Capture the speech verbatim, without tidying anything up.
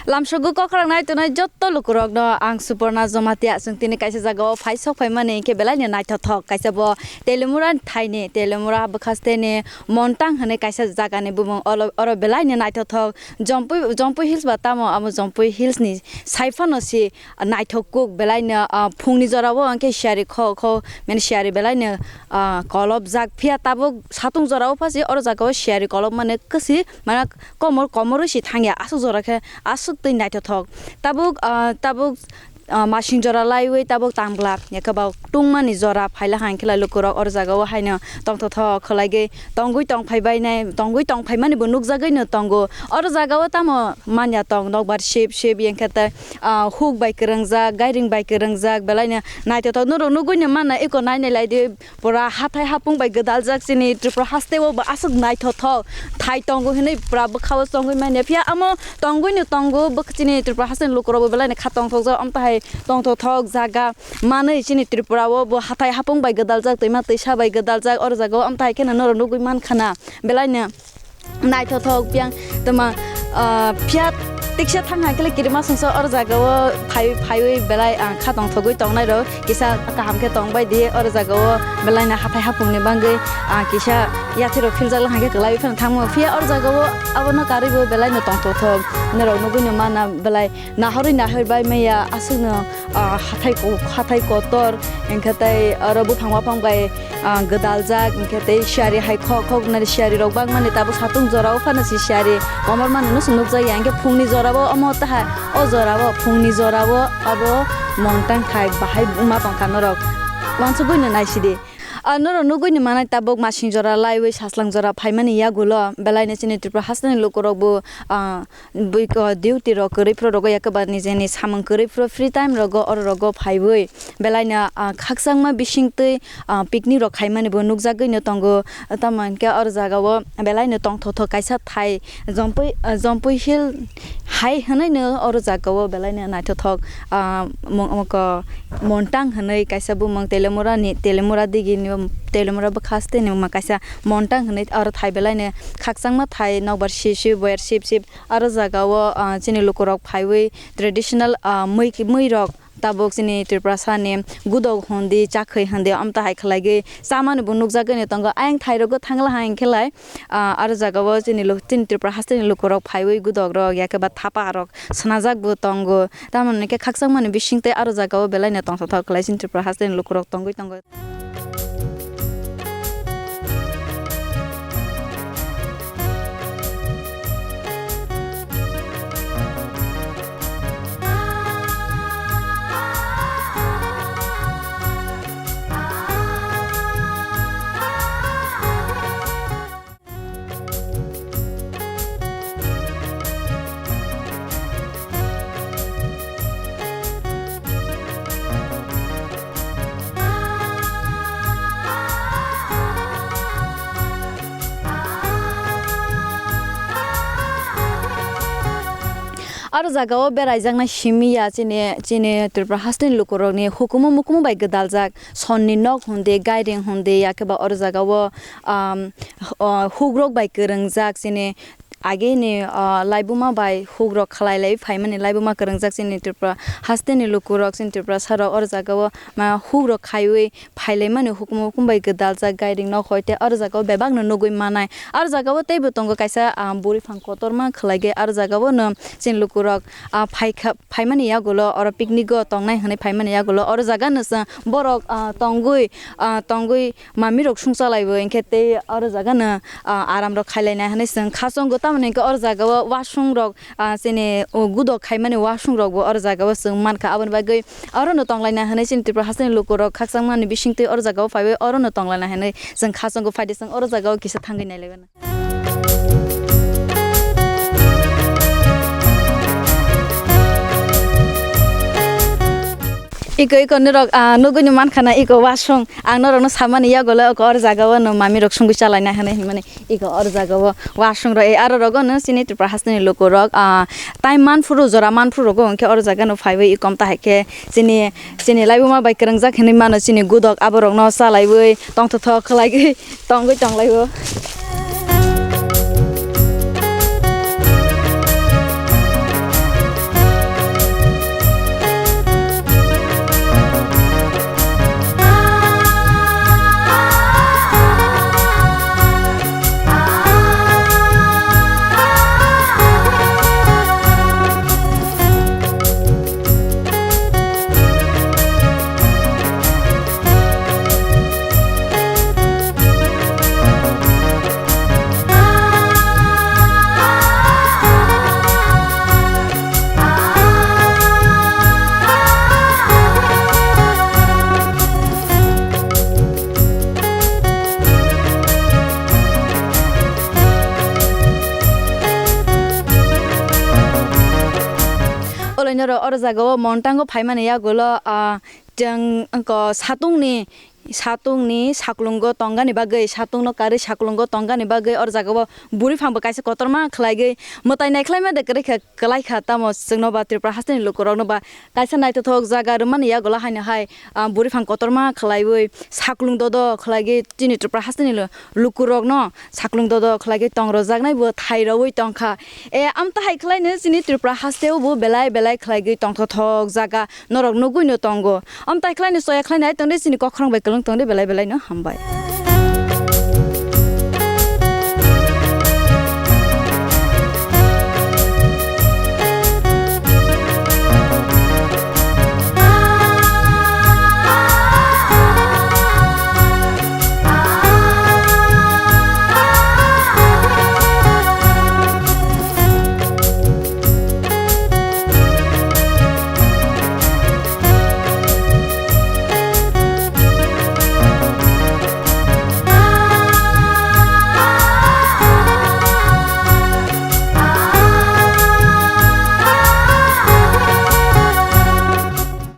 Lamsogo kokrang nai tongnai jotto lukurokno ang Suporna Jamatia. Chwng tini kaisa jagao phai sok phaimani, hinkhe belaino naithothok. Kaisa bo Telemura thaini, Telemura bwkhasteni Montang hwnwi kaisa jagani bumung. Olo, oro belaino naithothok. Jompui, Jompui Hills ba tamo, amo Jompui Hills ni saiphano si naithok kuk belaino, ah, phungni jorao hwnkhe siyari kho, kho, mane siyari belaino, ah, kolopjak. Phiya tabuk satung jorao phasi oro jagao siyari kolopmani kwsi, mane komor, komorwi si thangya. Aswk jora khe aswk twi naithothok. Tabuk, ah, tabuk, ah, masing jora laiwi tabuk tangla, yakhe ba tungmani jora phaila hang khe lai lukurok oro jagao haino tongthothok khwlaigwi tongwi tongphai bainai, tongwi tongphaimani bo nukjagwino tongo. Oro jagao tamo manya tong nokbar sip sip, yang khe tai, ah, huk bai kwrwngjak, gairing bai kwrwngjak, belaino naithothok norok nugwino mana eko nainai laidi. Pura hathai hapung bai gwdaljak chini Tripura hasteo bo aswk naithothok thai tongo hinwi pura bwkhao chongwi manya. Phiya amo tongwino tongo bwkha chini Tripura hasteni lukurokbo belaino kha tongthokjak, omo tahai tongthothok jaga manwi chini Tripurao bo hathai hapung bai gwdaljak, twima twisa bai gwdaljak, oro jagao omo tahai kheno norok nugwi mankha na belaino. Naithothok biyang tongma, ah, phiya tiksa thang hai khe kirima songsa oro jagao phai, phaiwi belai, ah, kha tongthogwi tongnai rok kisa kaham khe tongbai di. Oro jagao belaino hathai hapungni bagwi, ah, kisa yathirok philjak hai khe kwlaiwi phano thangmo, phiya oro jagao abono karwibo belaino tongthothok norok nugwino mana belai nahorwi nahor bai maya aswkno, ah, hathai ko-, hathai kotor, hinkhe tei oro buphang baphang bai, ah, gwdaljak, hinkhe tei siyari hai khok khok nari siyari rok bangmani tabuk satung jorao phano si siyari komor mani no se nukjakya, hinkhe phungni jorao omo taha o jorao phungni jorao abo Montang thai bahai wngma tongkha norok uansugwino naisidi. Ah, norok nugwino manai tabuk masing jora laiwi saslang jora phaimani yagulo belaino chini Tripura hasteni lukurokbo, ah, Buiko duty rok kwrwi phuru rogo, yakhe ba nijeni samung kwrwi phuru free time rogo oro rogo phaiwi belaino, ah, khakchangma bisingtwi, ah, picnic rok khaimani bo nukjagwino tongo. Tamo hinkhe oro jagao belaino tongthothok kaisa thai Jompui, ah, Jompui Hill hai hwnwino oro jagao belaino naithothok, ah, mo-, moko Montang hwnwi kaisa bumung Telemurani, Telemura digini, Telemura bwkhasteni wngma kaisa Montang hwnwi oro thai belaino khakchangma thai nokbar sip sip boyar sip sip. Aro jagao, ah, chini lukurok phaiwi traditional, ah, mui, muirok tabuk chini Tripurasani gudok hundi, chakhwi hundi, amtahai khwlaigwi chamani bo nukjagwino tongo. Ayang thairogo thangla hai khelai, ah, aro jagao chini lu-, chini Tripura hasteni lukurok phaiwi gudokrok, yakhe ba thaparok swnajak bo tongo. Tamoni khe khakchangmani bisingtwi aro jagao belaino tongthothok khlai chini Tripura hasteni lukurok tongwi tongo. Aro jagao beraijaknai simi ya chini, chini Tripura hasteni lukurokni hukumu mukumu bai gwdaljak sonni nok hundi, gairing hundi, yakhe ba oro jagao, um, o, hukrok bai kwrwngjak chini agini, o, laibuma bai hukrok khlai lai phaimani laibuma kwrwngjak chini Tripura hasteni lukurok, chini Tripurasarok oro jagao ma hukrok khaiwi phailaimani hukumu hukum bai gwdaljak gairing nok hoi tei oro jagao bebakno nugwi manai. Oro jagao teibo tongo kaisa, ah, buriphang kotorma khwlaigwi oro jagaono chini lukurok, ah, phaikha, phaimani yagulo oro picnic o tongnai hwnwi phaimani yagulo oro jagano chwng borok, ah, tongwi, ah, tongwi mamirok sungchalaibo hinkhe tei oro jagano, ah, aramrok khailaina hwnwi chwng khachongo tamoni hinkhe oro jagao wasung rok, ah, chini, o, gudok khaimani wasung rokbo oro jagao chwng mankha. Aboni bagwi orono tonglaina hwnwi chini Tripura hasteni lukurok khakchangmani bisingtwi oro jagao phaiwi orono tonglaina hwnwi chwng khachongo. Phaidi chwng oro jagao kisa thangwi nailaimano. Iko, iko norok, ah, nugwino mankha na iko wasung. Ang norokno samani yagulo oko oro jagao no mamirok sungwi chalaina hwnwi hinmani. Iko oro jagao wasung rok, eh, aro rogo no chini Tripura hasteni lukurok, ah, time manphuru, jora manphuru rogo hinkhe oro jagano phaiwi ikom tahai khe chini, chini laibuma bai kwrwngjak hinwi mano chini gudok aborokno chalaiwi tongthothok khwlaigwi tongwi tonglaio. Oloinoro oro jagao montango phaimani yagulo, ah, chwng wngkha satungni, satungni saklungo tongani bagwi, satungno karwi saklungo tongani bagwi oro jagao buri phangbo kaisa kotorma khlaigwi mwtai naikhlaima de kwrwi kha, kwlai kha, tamo chwngno ba Tripura hasteni lukurokno ba kaisa naithothok jaga rwmani yagulo haino hai, ah, buri phang kotorma khlaiwi saklung dodo khlaigwi chini Tripura hasteni lu-, lukurokno saklung dodo khlaigwi tong rojaknai bo thai rowi tongkha. E, amtahai khlaino chini Tripura hasteo bo belai belai khlaigwi tongthothok jaga norok nugwino tongo. Amtahai khlaino choya khlaino hai tongdi chini kokrok bai kwlwng tongdi belai belai no hambai.